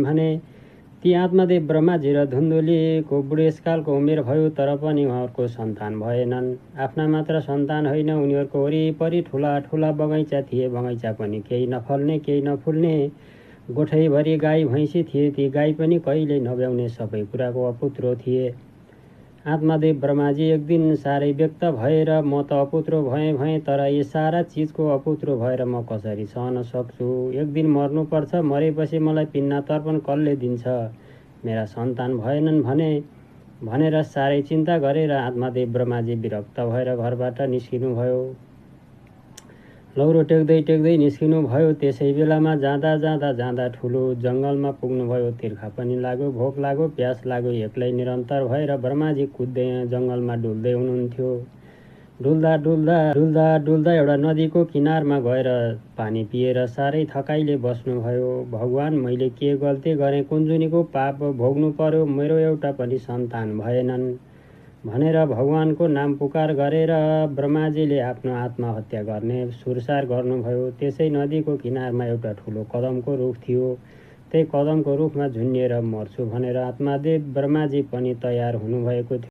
भने। ती आत्मदेव ब्रह्माजी र धुन्धुलीको बुढेसकालको उमेर भयो, तर पनि उहाँहरूको सन्तान भएनन्। आफ्ना मात्र सन्तान होइन, उनीहरूको वरिपरि ठुला ठुला बगैँचा थिए। बगैँचा पनि केही नफल्ने केही नफुल्ने, गोठैभरि गाई भैँसी थिए। ती गाई पनि कहिल्यै नब्याउने, सबै कुराको अपुत्रो थिए। आत्मदेव ब्रह्माजी एक दिन साह्रै व्यक्त भएर, म त अपुत्रो भएँ, तर यी सारा चिजको अपुत्रो भएर म कसरी सहन सक्छु? एक दिन मर्नुपर्छ, मरेपछि मलाई पिण्ड तर्पण कसले दिन्छ? मेरा सन्तान भएनन् भनेर साह्रै चिन्ता गरेर आत्मदेव ब्रह्माजी विरक्त भएर घरबाट निस्किनुभयो। लौरो टेक्दै निस्किनु भयो। त्यसै बेलामा जाँदा ठुलो जङ्गलमा पुग्नुभयो। तिर्खा पनि लाग्यो, भोक लाग्यो, प्यास लाग्यो। एक्लै निरन्तर भएर ब्रह्माजी कुद्दै जङ्गलमा डुल्दै हुनुहुन्थ्यो। डुल्दा एउटा नदीको किनारमा गएर पानी पिएर साह्रै थकाइले बस्नुभयो। भगवान, मैले के गल्ती गरेँ? कुञ्जुनीको पाप भोग्नु पर्यो। मेरो एउटा पनि सन्तान भएनन् भनेर भगवानको नाम पुकार गरेर ब्रह्माजीले आफ्नो आत्महत्या गर्ने सुरसार गर्नुभयो। त्यसै नदीको किनारमा एउटा ठुलो कदमको रुख थियो। त्यही कदमको रुखमा झुन्डिएर मर्छु भनेर आत्मदेव ब्रह्माजी पनि तयार हुनुभएको थियो।